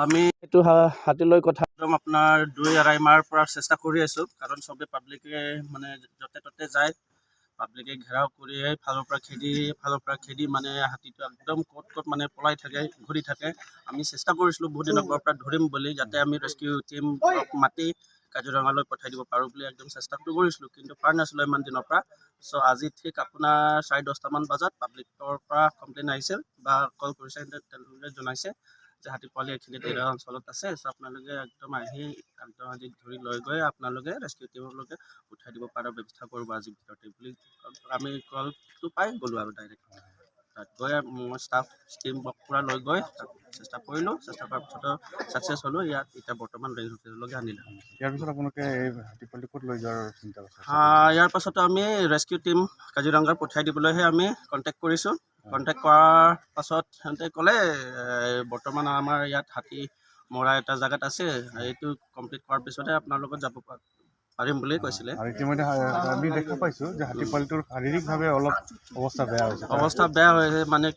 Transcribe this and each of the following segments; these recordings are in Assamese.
আমি এইটো হাতীলৈ কথা একদম আপোনাৰ 2-2.5 মাহৰ পৰা চেষ্টা কৰি আছোঁ, কাৰণ চবে পাব্লিকে মানে য'তে ত'তে যায়, পাব্লিকে ঘেৰাও কৰি ফালৰ পৰা খেদি, ফালৰ পৰা খেদি, মানে হাতীটো একদম ক'ত ক'ত মানে পলাই থাকে, ঘূৰি থাকে। আমি চেষ্টা কৰিছিলোঁ বহুত দিনৰ আগৰ পৰা ধৰিম বুলি, যাতে আমি ৰেস্কিউ টীম মাতি কাজিৰঙালৈ পঠাই দিব পাৰোঁ বুলি একদম চেষ্টাটো কৰিছিলোঁ, কিন্তু পৰা নাছিলোঁ ইমান দিনৰ পৰা। চ' আজি ঠিক আপোনাৰ 10:30মান বজাত পাব্লিকৰ পৰা কমপ্লেইন আহিছিল বা কল কৰিছে, তেওঁলোকে জনাইছে যে হাতী পোৱালি এইখিনিত এৰিয়া অঞ্চলত আছে। চ' আপোনালোকে একদম আহি একদম আজি ধৰি লৈ গৈ আপোনালোকে ৰেস্কিউ টীমলৈকে উঠাই দিব পৰাৰ ব্যৱস্থা কৰিব আজিৰ ভিতৰতে বুলি আমি কলটো পাই গ'লোঁ আৰু ডাইৰেক্ট তাত গৈ মই ষ্টাফ টীম পূৰা লৈ গৈ তাত চেষ্টা কৰিলোঁ। চেষ্টা কৰাৰ পিছতো ছাকচেছ হ'লোঁ। ইয়াত এতিয়া বৰ্তমান ৰেঞ্জ অফিচলৈকে আনিলোঁ। ইয়াৰ পিছত আপোনালোকে এই হাতী পোৱালিটো ক'ত লৈ যোৱাৰ চিন্তা কৰিছে? ইয়াৰ পাছতো আমি ৰেস্কিউ টীম কাজিৰঙাত পঠিয়াই দিবলৈহে আমি কণ্টেক্ট কৰিছোঁ। কণ্টেক্ট কৰাৰ পাছত সিহঁতে ক'লে, বৰ্তমান আমাৰ ইয়াত হাতী মৰা এটা জেগাত আছে, এইটো কমপ্লিট কৰাৰ পিছতহে আপোনাৰ লগত যাব পাৰিম বুলি কৈছিলে। আৰু ইতিমধ্যে আমি দেখা পাইছোঁ যে হাতী পোৱালিটোৰ শাৰীৰিকভাৱে অলপ অৱস্থা বেয়া হৈছে। অৱস্থা বেয়া হৈছে মানে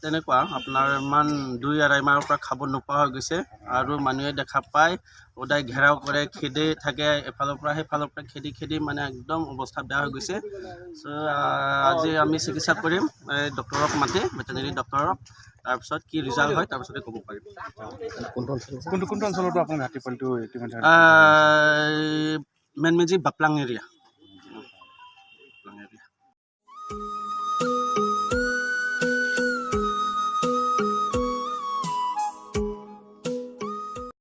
তেনেকুৱা আপোনাৰ ইমান 2-2.5 মাহৰ পৰা খাব নোপোৱা হৈ গৈছে আৰু মানুহে দেখা পায় সদায় ঘেৰাও কৰে, খেদি থাকে, এফালৰ পৰা সেইফালৰ পৰা খেদি খেদি মানে একদম অৱস্থা বেয়া হৈ গৈছে। চ' আজি আমি চিকিৎসা কৰিম, এই ডক্টৰক মাতি, ভেটেনেৰী ডক্টৰক। তাৰপিছত কি ৰিজাল্ট হয় তাৰপিছতে ক'ব পাৰিম। কোনটো কোনটো অঞ্চলতো আপোনালোকে হাতী পোৱালিটো ইতিমধ্যে মেনমেজি বাপলাং এৰিয়া।